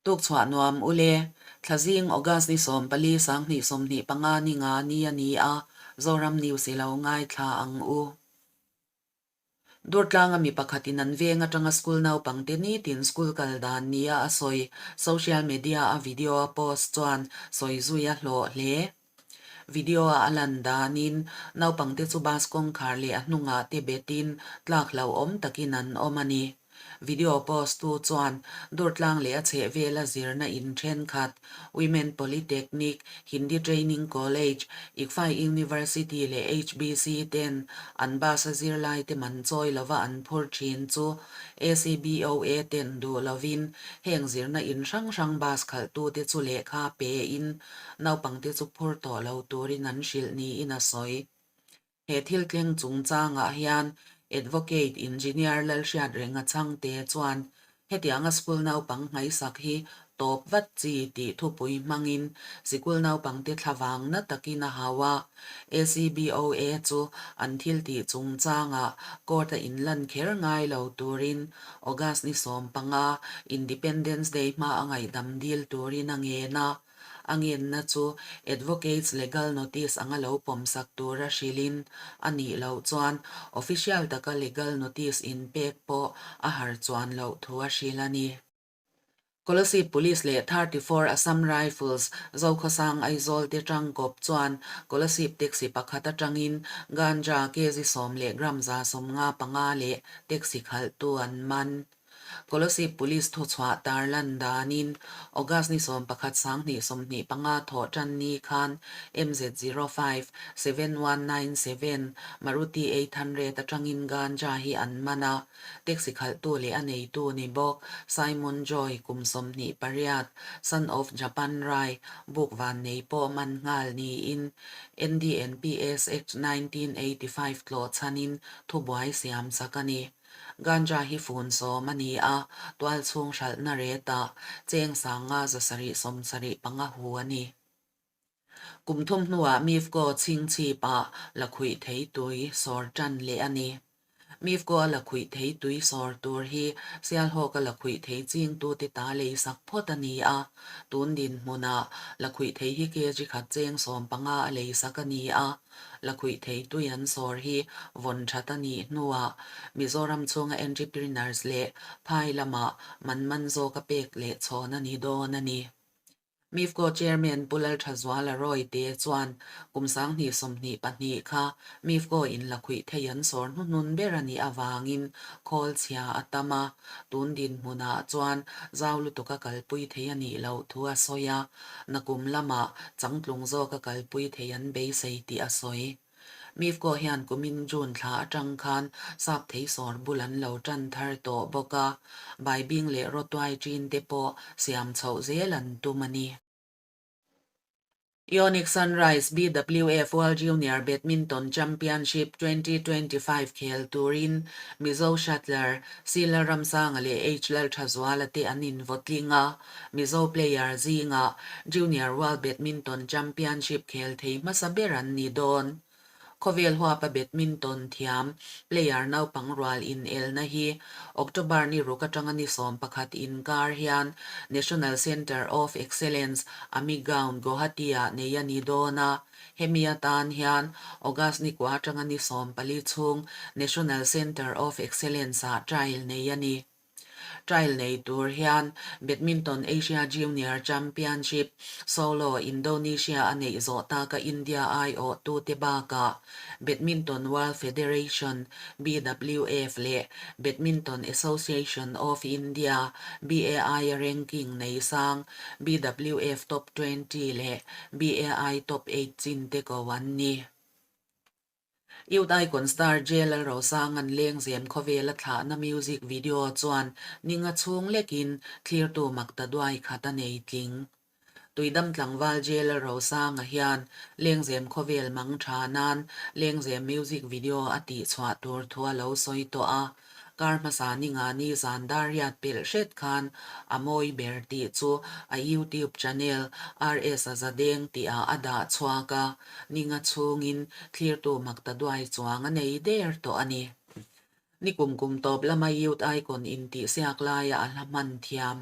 Tukchhuah nuam ule, Thlazing August ni 14 2025 ni nga ni a ni a, Zoram News i lo ngaithla ang u. Durtlanga mi pakhatin an veng atanga school naupangte nitin school kal dan nia a sawi social media a video a post chuan sawi zui a hlawh hle. Video a a lan danin naupangte chu bus kawngkhar leh a hnungah te betin tlak hlauhawm takin an awm a ni. Video post tu chuan Durtlang leh a chhehvela zirna in thenkhat, Women Polytechnic, Hindi Training College, ICFAI University leh HBC ten an bus a zirlaite man chawi lova an phur thin chu ACBOA ten duh lovin heng zirna in hrang hrang bus khalhtute chu lehkha pein naupangte chu phur tawh lo turin an hrilh niin a sawi. He thil tleng chungchangah hian Advocate Engineer Lalhriatrenga Chhangte chuan hetianga school naupang hmaisak hi tawp vat chi tih thupui hmangin sikul naupangte thlavang na takin a hau a. ACBOA chu an thil tih chungchangah court-a inlan kher ngai lo turin August ni 15 Independence Day hma a ngaihdam dil turin a ngen a. A ngenna chu Advocates Legal Notice anga lo pawmsak tura hrilhin a nih loh chuan official taka legal notice inpek pawh a har chuan loh thu a hrilh a ni. Kolasib Police leh 34 Assam Rifles Zokhawsang Aizawl te tangkawp chuan Kolasib taxi pakhat atangin ganja kg sawm leh gram 155 leh taxi khalhtu an man. Kolasib Police thuchhuah tarlan danin August ni 11 2025 thawh tan ni khan MZ 05 7197 Maruti 800 atangin ganja hi an man a, taxi khalhtu leh a neitu ni bawk Simon Joy kum 28, son of Japan Rai buk vannei pawh man nghal niin NDNPS Act 1985 tlawh chhanin thubuai siam sak a ni. Ganja hi fun sawm a ni a, tual chhung hralhna retah cheng sanga 775 hu a ni. Kum thum hnuah Mifco chhingchhipah lakhuih thei tui sawr tan leh a ni. Mifco a lakhuih thei tui sawr tur hi Sialhawka lakhuih thei chingtute ta lei sak phawt a ni a, tun dinhmunah lakhuih thei hi kg khat cheng 15 a lei sak a ni a. Lakhuih thei tui an sawr hi vawn that a nih hnuah Mizoram chhunga entrepreneurs leh phai lamah man man zawka pek leh chhawn a ni dawn a ni. Mifco Chairman Pu Lalthazuala Royte chuan kum 2022 kha Mifco in lakhuih thei an sawr hnuhnun ber a nih avangin khawl chhia a tam a, tun dinhmunah chuan zau lutuka kalpui thei a nih loh thu a sawi a. Nakum lamah changtlung zawka kalpui thei an beisei tih a sawi. Mifco hian kumin June thla atang khan sap thei sawr bul an lo tan thar tawh bawk a, baibing leh rawtuai chin te pawh siam chhoh zel an tum a ni. Yonex Sunrise BWF World Junior Badminton Championship 2025 khel turin Mizo shuttler Sila Ramsanga leh H Lalthazuala te an invawtling a. Mizo player zingah Junior World Badminton Championship khel thei hmasa ber an ni dawn. Khawvel huapa badminton thiam player naupang rual inelna hi October ni ruk atanga ni 11 inkar hian National Centre of Excellence, Amigaon, Guwahati-ah nei a ni dawn a. Hemi atan hian August ni kua atanga ni 14 chhung National Centre of Excellence-ah trial nei a ni. Trial nei tur hian Badminton Asia Junior Championship Solo Indonesia a neih zawh taka India aiawhtute bakah Badminton World Federation, BWF, leh Badminton Association of India, BAI, a ranking nei sang BWF Top 20 leh BAI Top 8 chin te ko an ni. Youth Icon star JLL Rosanga'n lengzem khawvela thlahna music video chuan ninga chhung lekin thlirtu makta duai khat a nei tling. Tuidam tlangval JLL Rosanga hian lengzem khawvel mang tha nan lengzem music video a tihchhuah tur thu a lo sawi tawh a. Kar hmasa ninga ni zan dar riat pelh hret khan a mawi ber tih chu a YouTube channel RS a zadeng tihah a dah chhuak a, ninga chhungin thlirtu makta duai chuang a nei der tawh a ni. Ni kum kum tawp lama Youth Icon intihsiak laia a hla hman thiam.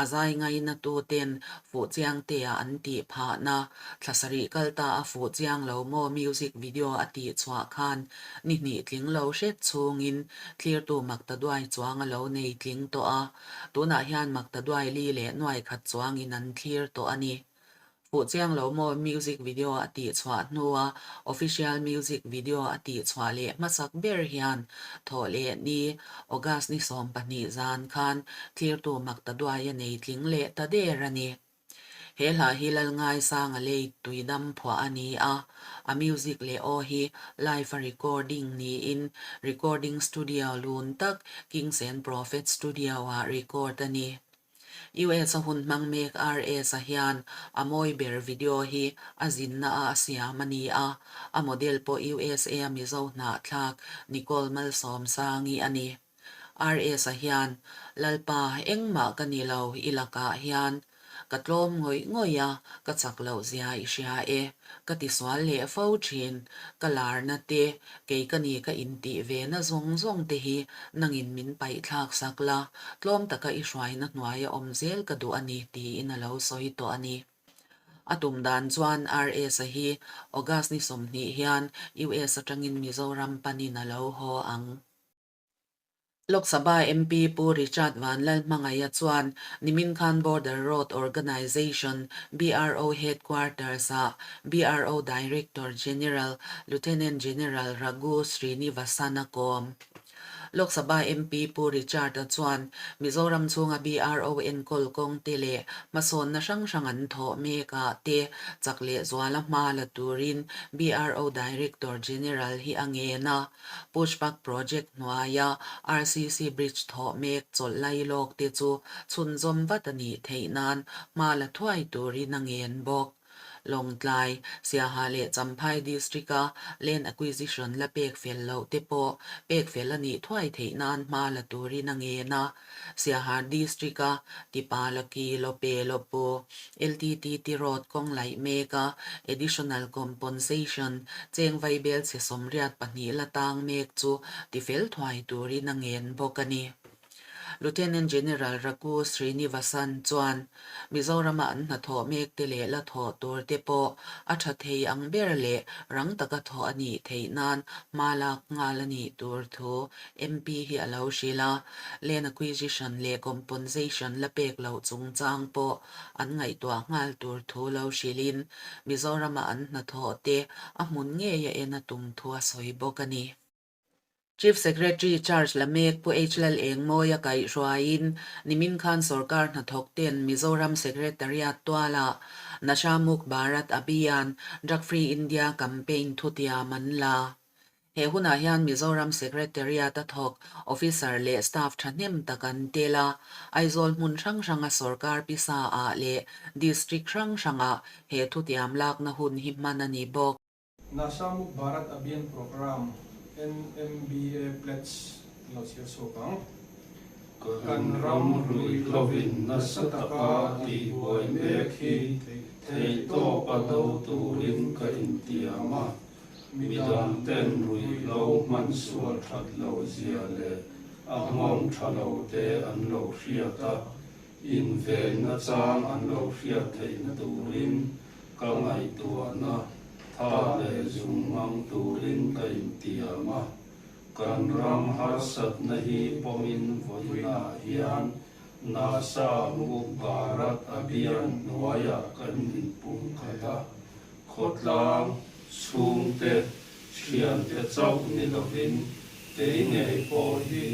A zai ngainatuten Fuhchiangtea an tih phahna, thla sarih kal ta a Fuhchiang lo maw music video a tih chhuah khan ni hnih tling lo hret chhungin thlirtu maktaduai chuang a lo nei tling tawh a, tunah hian maktaduai li leh nuai khat chuangin an thlir tawh a ni. Fuhchiang lo maw music video a tih chhuah hnua official music video a tih chhuah leh hmasak ber hian thawh leh ni August ni 12 zan khan thlirtu maktaduai a nei tling leh ta der a ni. He hla hi Lalngaisanga lei tuidam phuah a ni a, a music leh aw hi live a recording niin recording studio lun tak Kings and Prophet Studio ah record a ni. US a hun hmang mek RS a hian a mawi ber video hi a zinna a a siam a ni a, a model pawh USA a Mizo hnahthlak Nicole Malsawmsangi a ni. RS a hian, Lalpa, engmah ka ni lo i lakah hian ka tlawm ngawih ngawih a, ka chak loh zia i hria e, ka tisual leh fo thin, ka larna te, Kei ka ni ka intih ve na zawng zawng te hi nangin min paih thlak sak la, tlawm taka i hruaina hnuaia awm zel ka duh a ni tiin a lo sawi tawh a ni. A tum dan chuan RS-a hi August ni 20 hian US atangin Mizoram panin a lo haw ang. Lok Sabha MP Pu Richard Vanlalhmangaia chuan nimin khan Border Road Organisation, BRO, Headquarters-ah BRO Director General Lieutenant General Raghu Srinivasan a kawm. Lok Sabha MP Pu Richard-a chuan Mizoram chhunga BRO enkawl kawngte leh hmasawnna hrang hrang an thawh mekah te chak lehzuala hma la turin BRO Director General hi a ngen a. Pushpak Project hnuaia RCC Bridge thawh mek chawlh lai lawk te chu chhunzawm vat a nih theih nan hma la thuai turin a ngen bawk. Lawngtlai, Siaha leh Champhai District-a Land Acquisition la pek fel loh te pawh pek fel a nih thuai theih nan hma la turin a ngen a. Siaha District-a Tipalaki, Lope, Lopu, LTTT Road kawng laih mek a, Additional Componsation cheng vaibel chhe 82 la tang mek chu tifel thuai turin a ngen bawk a ni. Lieutenant General Raghu Srinivasan chuan Mizorama an hnathawh mek te leh la thawh tur te pawh a tha thei ang ber leh rang taka thawh a nih theih nan hma lak nghal a nih tur thu MP hi a lo hrilh a, Land Acquisition leh Componsation la pek loh chungchang pawh an ngaihtuah nghal tur thu lo hrilhin Mizorama an hnathawh te a hmun ngei a en a tum thu a sawi bawk a ni. Chief Secretary charge la mek Pu H Lal Engmawia kaihhruaiin nimin khan sorkar hnathawk ten Mizoram Secretariat tualah Nasha Mukh Bharat Abhiyan, Drug Free India campaign thutiam an la. He hunah hian Mizoram Secretariat a thawk officer leh staff thahnem tak an tel a, Aizawl hmun hrang hranga sorkar pisa ah leh district hrang hrangah he thutiam lakna hun hi hman a ni bawk. Nasha Mukh Bharat Abhiyan Programme, NMBA Pledge, an lo chhiar chhuak ang. Kan ram ruihhlovin nasa taka tihbuai mek hi theihtawpa do turin ka intiam a. Midang ten ruihhlo hman sual that loh zia leh a nghawng tha lo te an lo hriat a, invenna chang an lo hriat theihna turin ka ngaihtuahna tha leh zung hmang turin ka intiam a. Kan ram harsatna hi pawmin vawiinah hian Nasha Mukh Bharat Abhiyan hnuaiah kan inpum khat a. Khawtlang chhungte thiante chauh ni lovin kei ngei pawh hi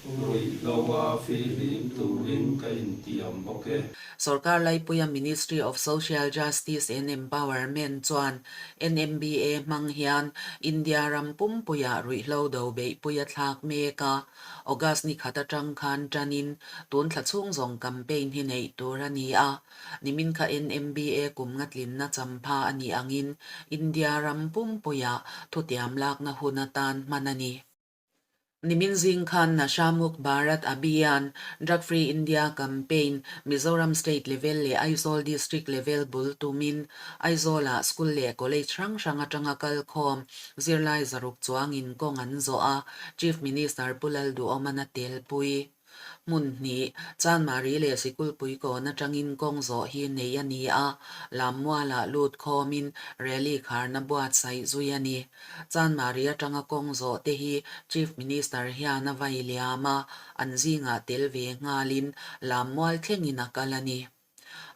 ruihhloa fihlim turin ka intiam bawk e. Sorkar laipuia Ministry of Social Justice and Empowerment chuan NMBA hmang hian India ram pumpuiah ruihhlo do beihpui a thlak mek a, August ni khat atang khan tanin tun thla chhung zawng campaign hi neih tur a ni a. Nimin kha NMBA kum nga tlinna champha a nih angin India ram pumpuiah thutiam lakna hun atan hman a ni. Nimin zing khan Nasha Mukh Bharat Abhiyan, Drug Free India Campaign, Mizoram State Level leh Aizawl District Level bul tumin Aizawlah school leh college hrang hrang atanga kalkhawm zirlai 600 chuangin kawng an zawh a, Chief Minister Pu Lalduhawman a telpui. Hmun hnih, Chanmari leh Sikulpui kawn atangin kawng zawh hi nei a ni a, Lammualah lut khawmin rally kharna buatsaih zui a ni. Chanmari atanga kawng zawh te hi Chief Minister hian a vai liam a, an zingah tel ve nghalin Lammual thlengin a kal a ni.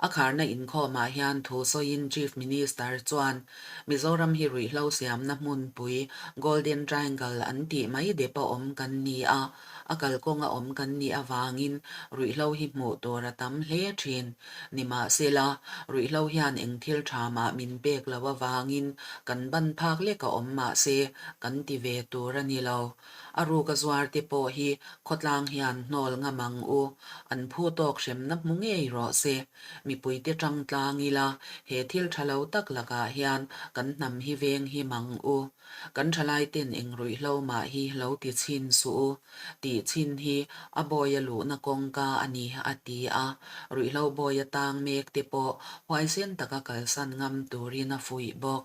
A kharna inkhawmah hian thu sawiin Chief Minister chuan Mizoram hi ruihhlo siamna hmunpui Golden Triangle an tih mai dep a awm kan ni a, a kalkawnga awm kan nih avangin ruihhlo hi hmuh tur a tam hle thin. Nimahsela, ruihhlo hian eng thil tha mah min pek loh avangin kan ban phak lek a awm mahse kan ti ve tur a ni lo. A ruka zuar te pawh hi khawtlang hian hnawl ngam ang u, an phu tawk hremna hmu ngei rawh se. Mipuite tang tlang ila, he thil tha lo tak lakah hian kan hnam hi veng him ang u. Kan thalai ten eng ruihhlo mah hi lo ti chhin suh u, tih chhin hi a bawia luhna kawngka a ni, a ti a. Ruihhlo bawia tang mek te pawh huaisen taka kalsan ngam turin a fuih bawk.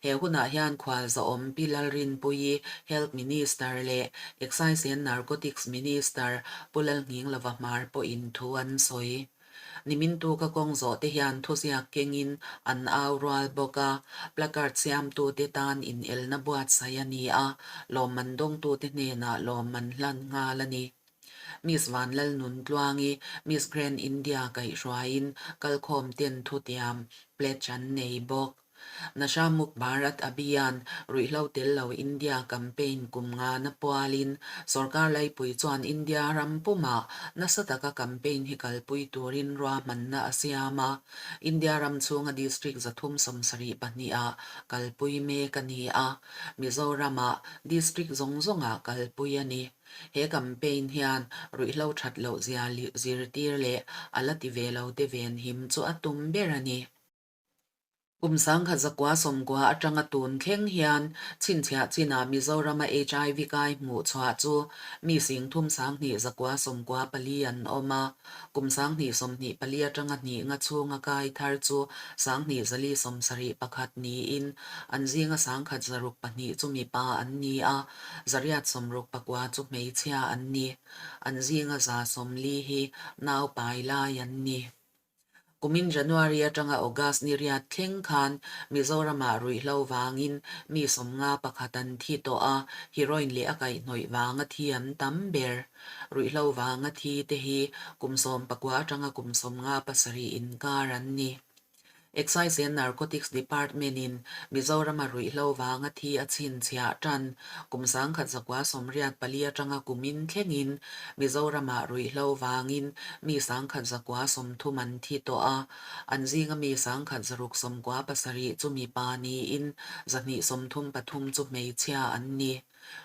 He hunah hian khualzawm Pi Lalrinpuii, Health Minister leh Excise and Narcotics Minister Pu Lalnghinglova Hmar pawhin thu an sawi. Nimin tuka kawng zawh te hian thuziak kengin an au rual bawk a, placard siamtute tan inelna buatsaih a ni a, lawmman dawngtute hnenah lawmman hlan nghal a ni. Miss Vanlalnuntluangi, Miss Grand India kaihhruaiin kalkhawm ten thutiam, pledge, an nei bawk. Nasha Mukh Bharat Abhiyan, ruihhlo tel lo India campaign kum ngana pualin sorkar laipui chuan India ram pumah nasa taka campaign hi kalpui turin ruahmanna a siam a. India ram chhunga district 372 ah kalpui mek a ni a, Mizoramah district zawng zawngah kalpui a ni. He campaign hian ruihhlo that loh zia zirtir leh a la ti ve lo te venhim chu a tum ber a ni. Kum 1990 atanga tun thleng hian chhinchhiah chinah Mizorama HIV kai hmuh chhuah chu mi 3294 an awm a, kum 2024 atanga hnih nga chhunga kai thar chu 2471 niin an zinga 1602 chu mipa an ni a, 869 chu hmeichhia an ni. An zinga 140 hi nau pai lai an ni. Kumin January atanga August ni riat thleng khan Mizoramah ruihhlo vangin mi 51 an thi tawh a, heroin leh a kaihhnawih vanga thi an tam ber. Ruihhlo vanga thi te hi kum 19 atanga kum 57 inkar an ni. Excise and Narcotics Department-in Mizorama ruihhlo vanga thi a chhinchhiah tan kum 1984 atanga kumin thlengin Mizoramah ruihhlo vangin mi 1130 an thi tawh a, an zinga mi 1697 chu mipa niin 233 chu hmeichhia an ni.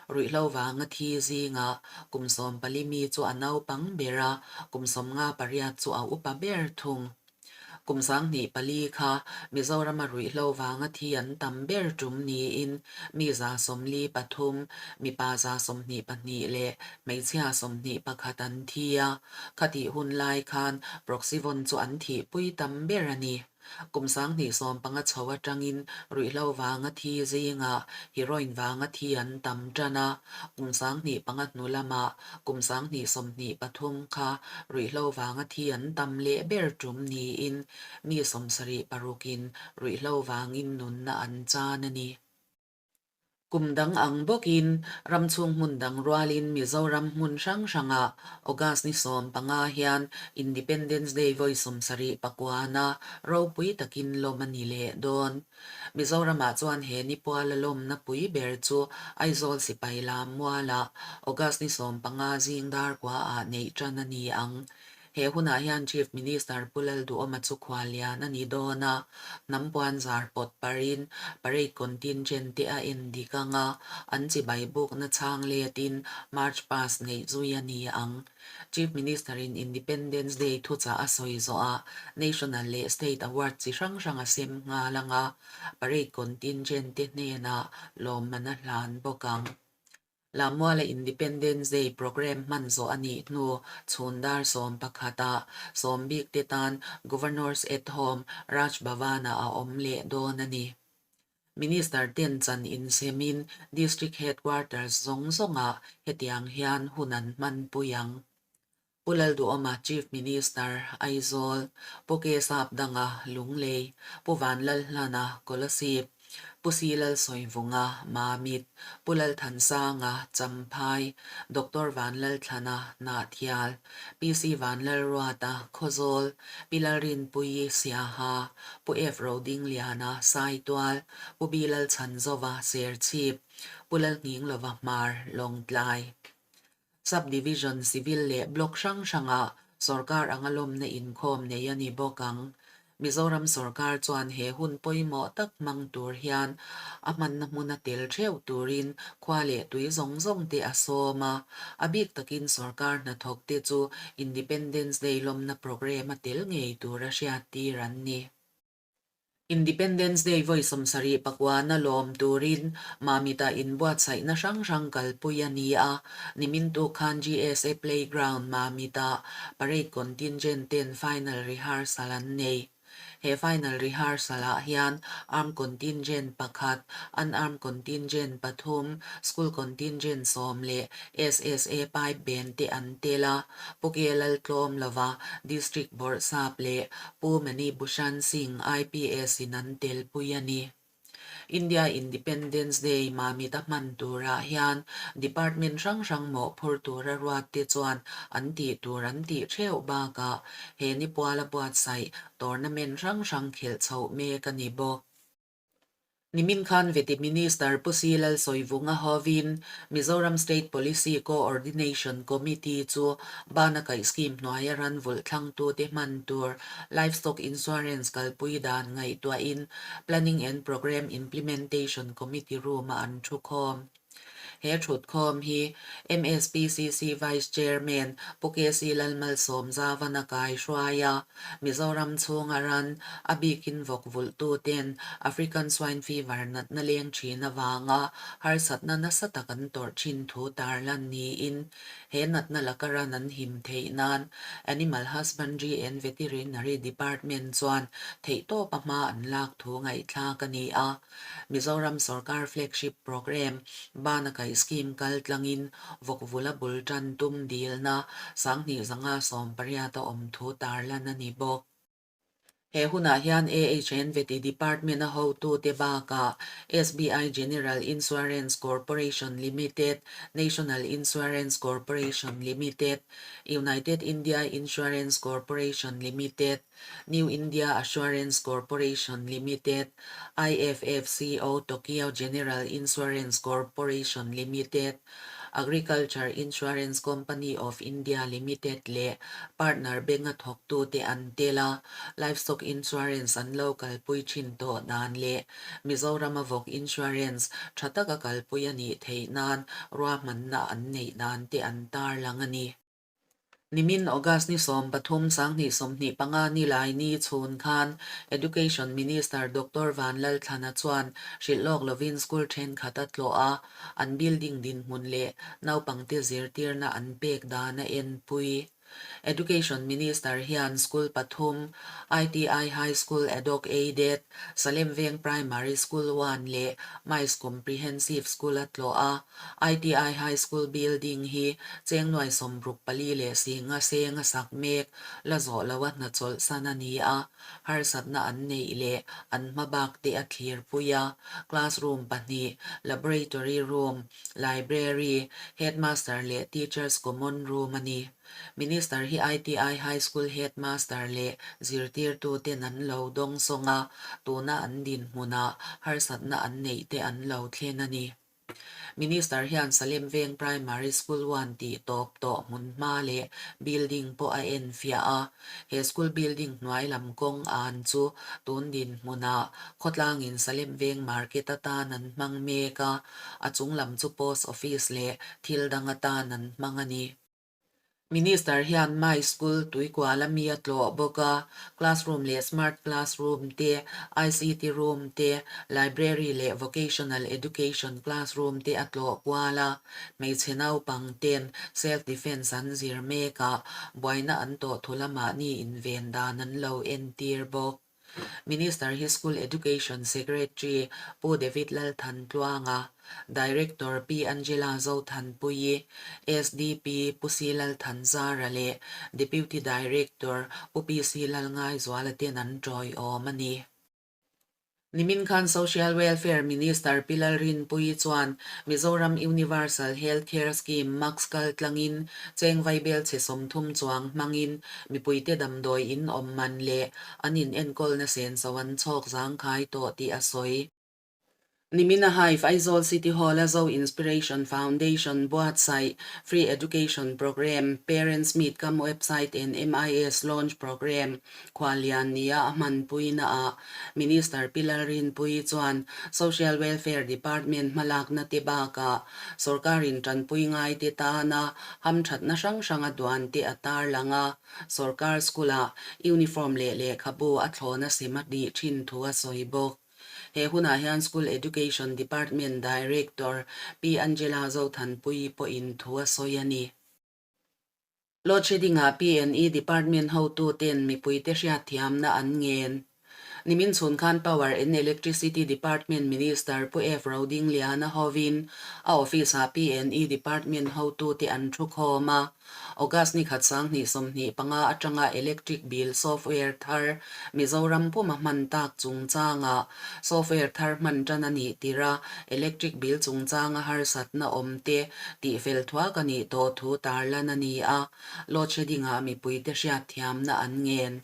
Ruihhlo vanga thi zingah kum 14 mi chu a naupang ber a, kum 58 chu a upa ber thung. Kum 24 kha Mizorama ruihhlo vanga thi an tam ber tum niin mi 43, mipa 22 leh hmeichhia 21 an thi a. Khatih hun lai khan Proxyvon chu an thihpui tam ber a ni. Kum 2015 chho atangin ruihhlo vanga thi zingah heroin vanga thi an tam tan a, kum 2005 hnu lamah kum 2023 kha ruihhlo vanga thi an tam leh ber tum niin mi 76in ruihhlo vangin nunna an chan a ni. Kum dang ang bawkin ram chhung hmun dang rualin Mizoram hmun hrang hrangah August ni 15 hian Independence Day vawi 79na ropui takin lawm a ni leh dawn. Mizoramah chuan he ni puala lawmna pui ber chu Aizawl sipai lam mualah August ni 15 zing dar kuaah neih tan a ni ang. He hunah hian Chief Minister Pu Lalduhawma chu khuallian a ni dawn a, hnam puan zar pawt parin parade contingent te a en dik ang a, an chibai bukna chhang letin march past neih zui a ni ang. Chief Minister in Independence Day thuchah a sawi zawhah National leh State Award chi hrang hrang a sem nghal ang a, parade contingent te hnenah lawmman a hlan bawk ang. Lammuala Independence Day programme hman zawh a nih hnu chhun dar 11 ah sawm bik te tan Governor's at Home, Raj Bhavan ah a awm leh dawn a ni. Minister ten chan insemin District Headquarters zawng zawngah hetiang hian hun an hmanpui ang. Pu Lalduhawma, Chief Minister, Aizawl, Pu K Sapdanga, Lunglei, Pu Vanlalhlana, Kolasib, Pu Si Lalsawivunga, Mamit, Pu Lalthansanga, Champhai, Doctor Vanlalthlana, Nahthial, PC Vanlalruata, Khawzawl, Pi Lalrinpuii, Siaha, Pu F Rodingliana, Saitual, Pu B Lalchhanzova, Serchhip, Pu Lalnghinglova Hmar, Lawngtlai. Sub-Division Civil leh Block hrang hrangah sorkar anga lawmna inkhawm nei a ni bawk ang. Mizoram sorkar chuan he hun pawimawh tak hmang tur hian a hmanna hmuna tel theuh turin khua leh tui zawng zawng te a sawm a. A bik takin sorkar hnathawk te chu Independence Day lawmna programme a tel ngei tura hriattir an ni. Independence Day vawi 74 na lawm turin Mamita inbuatsaihna hrang hrang kalpui a ni a, nimin tuk khan GSA Playground Mamita Parade Contingent ten final rehearsal an nei. He final rehearsal ah hian Armed Contingent pakhat, Unarmed Contingent pathum, School Contingent sawm leh SSA Pipe Band te an tel a. Pu Ke Laltlawm lova District Bawrhsap leh Pu Mani Bhushan Singh IPS in an telpui a ni. India Independence Day Mamit a hman turah hian Department hrang hrang mawhphur tura ruat te chuan an tih tur an tih theuh bakah he nipuala buatsaih tournament hrang hrang khelh chhoh mek a ni bawk. Nimin khan Vety Minister Pu Si Lalsawivunga hovin Mizoram State Policy Co-ordination Committee chu bana kaih scheme hnuaia ran vulh thlangtute hman tur Livestock Insurance kalpui dan ngaihtuahin Planning and Programme Implementation Committee room-ah an thukhawm. He thutkhawm hi MSPCC Vice Chairman Pu KC Lalmalsawm Zavan a kai hruai a, Mizoram chhunga ran a bikin vawk vulhtuten African Swine Fever natna leng thin avanga harsatna nasa tak an tawrh thin thu tarlan niin he natna laka ran an him theih nan Animal Husbandry and Veterinary Department chuan theihtawpa hma an lak thu ngaihthlak a ni a. Mizoram sorkar flagship programme Bana Kaih Scheme kal tlangin vawkvula bul tan tum dilna 2518 a awm thu tarlan a ni bawk. He hunah hian AHN Vety Department a hotute bakah SBI General Insurance Corporation Limited, National Insurance Corporation Limited, United India Insurance Corporation Limited, New India Assurance Corporation Limited, IFFCO Tokyo General Insurance Corporation Limited, Agriculture Insurance Company of India Limited leh partner bank-a thawktute an tel a, livestock insurance an lo kalpui thin tawh dan leh Mizorama vawk insurance tha taka kalpui a nih theih nan ruahmanna an neih dan te an tarlang a ni. Nimin August ni 13 2025 ni lai ni chhun khan Education Minister Doctor Vanlalthlana chuan hrilh lawk lovin school thenkhat a tlawh a, an building dinhmun leh naupangte zirtirna an pek dan a enpui. Education Minister hian school pathum, ITI High School Adhoc Aided, Salem Veng Primary School One leh Mais Comprehensive School a tlawh a. ITI High School building hi cheng nuai sawmruk pali leh singa seng a sak mek la zawh loa hna chawlhsan a ni a, harsatna an neih leh an hma bak te a thlirpui a, classroom pahnih, laboratory room, library, headmaster leh teachers common room a ni. Minister hi ITI High School headmaster leh zirtirtuten an lo dawngsawng a, tuna an dinhmunah harsatna an neih te an lo thlen a ni. Minister hian Salem Veng Primary School one tih tawp tawh hmun hma leh building pawh a enfiah a. He school building hnuai lam kawng an chu tun dinhmunah khawtlangin Salem Veng market atan an hmang mek a, a chung lam chu post office leh thil dang atan an hmang a ni. Minister hian Mai School tuikuala mi a tlawh bawk a, classroom leh smart classroom te, ICT room te, library leh vocational education classroom te a tlawh kual a. Hmeichhe naupang ten self defence an zir mek a, buaina an tawh thu lamah ni inven dan an lo entir bawk. Minister hi School Education Secretary Pu David Lalthantluanga, Director Pi Angela Zothanpuii, SDP Pu Si Lalthanzara leh Deputy Director Pu PC Lalngaizuala ten an tawiawm a ni. Nimin khan Social Welfare Minister Pi Lalrinpuii chuan Mizoram Universal Health Care Scheme max kal tlangin cheng vaibel chhe 30 chuang hmangin mipuite damdawi in awm man leh an in enkawlna senso an chhawk zangkhai tawh tih a sawi. Nimina Hive Aizawl City Hall-a Zo Inspiration Foundation buatsaih Free Education Programme, Parents Meet cum Website and MIS Launch Programme khuallian nia a hmanpuina ah Minister Pi Lalrinpuii chuan Social Welfare Department hmalakna te bakah sorkarin tanpui ngaite tana hamthatna hrang hrang a duan te a tarlang a, sorkar school-ah uniform leh lehkhabu a thlawna sem a nih thin thu a sawi bawk. He hunah hian School Education Department Director Pi Angela Zothanpuii pawhin thu a sawi a ni. Load Shedding-ah PNE Department hotuten mipuite hriatthiamna an ngen. Nimin chhun khan Power and Electricity Department Minister Pu F. Rodingliana hovin a office-ah PNE Department hotute an thukhawm a. August ni khat 2025 atanga electric bill software thar Mizoram puma hman tak chungchanga software thar hman tan a nih tirh a, electric bill chungchanga harsatna awm te tihfel thuak a nih tawh thu tarlan a ni a, load shedding-ah mipuite hriatthiamna an ngen.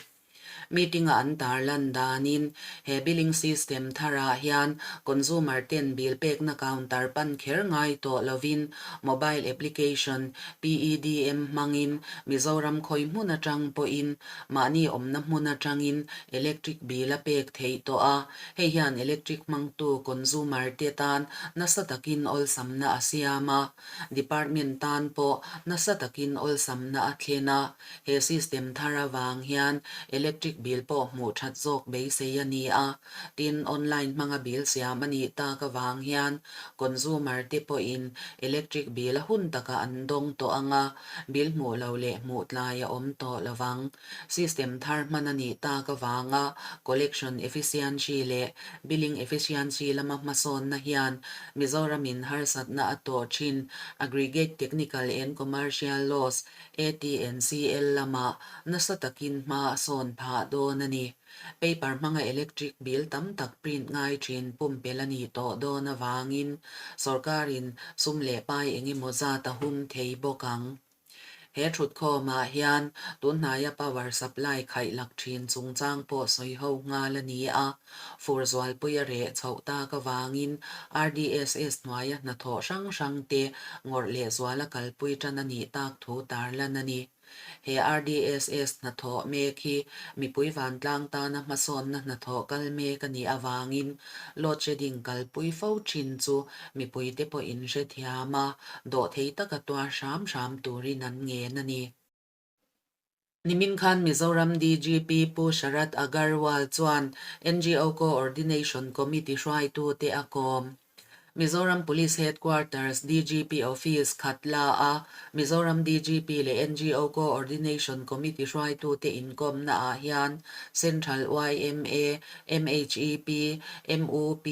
Meeting-a an tarlan danin he billing system tharah hian consumer ten bill pekna counter pan kher ngai tawh lovin mobile application PEDM hmangin Mizoram khawi hmun atang pawhin mahni awmna hmun atangin electric bill a pek theih tawh a, hei hian electric hmangtu consumer te tan nasa takin awlsamna a siam a. Department tan pawh nasa takin awlsamna a thlen a, he system thar avang hian electric bill pawh hmuh that zawk beisei a ni a, tin online hmanga bill siam a nih tak avang hian consumer te pawhin electric bill a hun takah an dawng tawh ang a, bill hmuh lo leh hmuh tlai a awm tawh lovang. System thar hman a nih tak avanga collection efficiency leh billing efficiency lama hmasawnna hian Mizoramin harsatna a tawh thin Aggregate Technical and Commercial Loss, ATNCL, lamah nasa takin hma a sawn phah dawn a ni. Paper hmanga electric bill tam tak print ngai thin pumpelh a nih tawh dawn avangin sorkarin sum leh pai engemaw zat a hum thei bawk ang. He thutkhawmah hian tunhnaia power supply khaih lak thin chungchang pawh sawi ho nghal a ni a, fur zualpui a reh chhoh tak avangin RDSS hnuaia hnathawh hrang hrang te ngawrh leh zuala kalpui tan a nih tak thu tarlan a ni. He RDSS hnathawh mek hi mipui vantlang tana hmasawnna hnathawh kal mek a nih avangin load shedding kalpui fo thin chu Mipuite pawhin hrethiam a, dawhthei taka tuar hram hram turin an ngen a ni. Nimin khan Mizoram DGP Pu Sharad Agarwal chuan NGO Co-ordination Committee hruaitute a kawm. Mizoram Police Headquarters DGP Office khat la a Mizoram DGP leh NGO Co-ordination Committee hruaitute inkawmna ah hian Central yma, MHEP, MUP,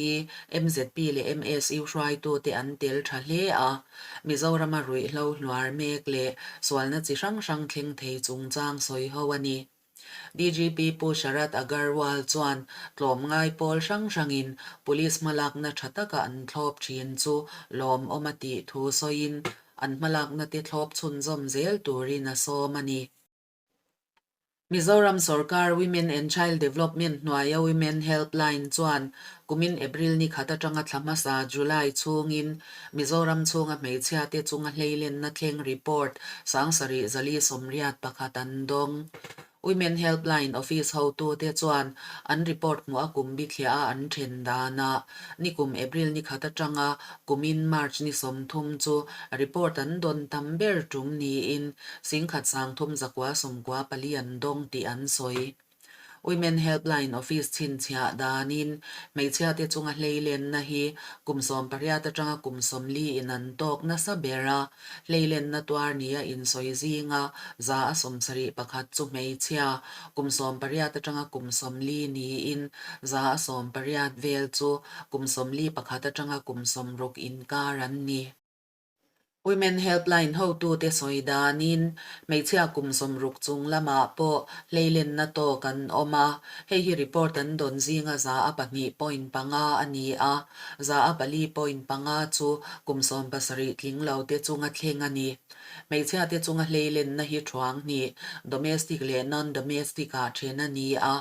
MZP leh MSU hruaitute an tel tha hle a, Mizorama ruihhlo hluar mek leh sualna chi hrang hrang thleng thei chungchang sawi ho a ni. DGP Pu Sharad Agarwal chuan tlawmngai pawl hrang hrangin police hmalakna tha taka an thlawp thin chu lawmawm a tih thu sawiin an hmalakna te thlawp chhunzawm zel turin a sawm a ni. Mizoram sorkar Women and Child Development hnuaia Women Helpline chuan kumin April ni khat atanga thla hmasa July chhungin Mizoram chhunga hmeichhiate chunga hleilenna thleng report 7481 an dawng. Women Helpline Office hotute chuan an report hmuh a kum bithliah a an then danah nikum April ni khat atanga kumin March ni 30 chu report an dawn tam ber tum niin 10,394 an dawng tih an sawi. Women Helpline Office chhinchhiah danin hmeichhiate chunga hleilenna hi kum 18 atanga kum 40 in an tawk nasa ber a, hleilenna tuar nia insawi zinga 71% chu hmeichhia, kum 18 atanga kum 40 niin 80% vel chu kum 41 atanga kum 60 inkar an ni. Women Helpline hotute sawi danin hmeichhia kum 60 chung lamah pawh hleilenna tawk an awm a, hei hi report an dawn zinga 2.5 a ni a, 4.5 chu kum 70 tling lote chunga thleng a ni. Hmeichhiate chunga hleilenna hi thuang hnih, domestic leh non-domestic ah then a ni a.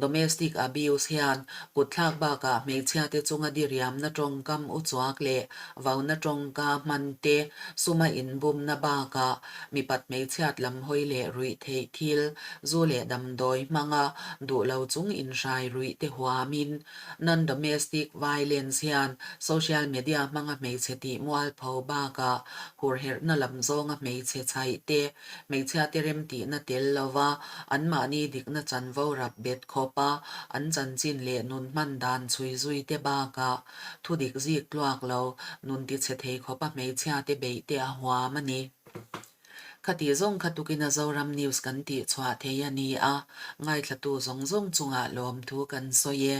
Domestic abuse hian kutthlak bakah hmeichhiate chunga diriamna tawngkam uchuak leh vauna tawngka hman te, suma inbumna bakah mipat hmeichhiat lam hawi leh ruih theih thil, zu leh damdawi hmanga duh lo chung inhrai ruih te huamin Non-domestic violence hian social media hmanga hmeichhe tih mualpho bakah hurherhna lam zawnga hmeichhe chhaih te, Hmeichhiate remtihna tel lova anmahni dikna chanvo rap bet khawpa an chanchin leh nun hman dan chhui zui te bakah thu dik zik tluak lo nun tichhe thei khawpa hmeichhiate beih te a huam a ni. Khati zawng kha tukin a Zoram News kan tih chhuah thei a ni a, ngaithlatu zawng zawng chungah lawmthu kan sawi e.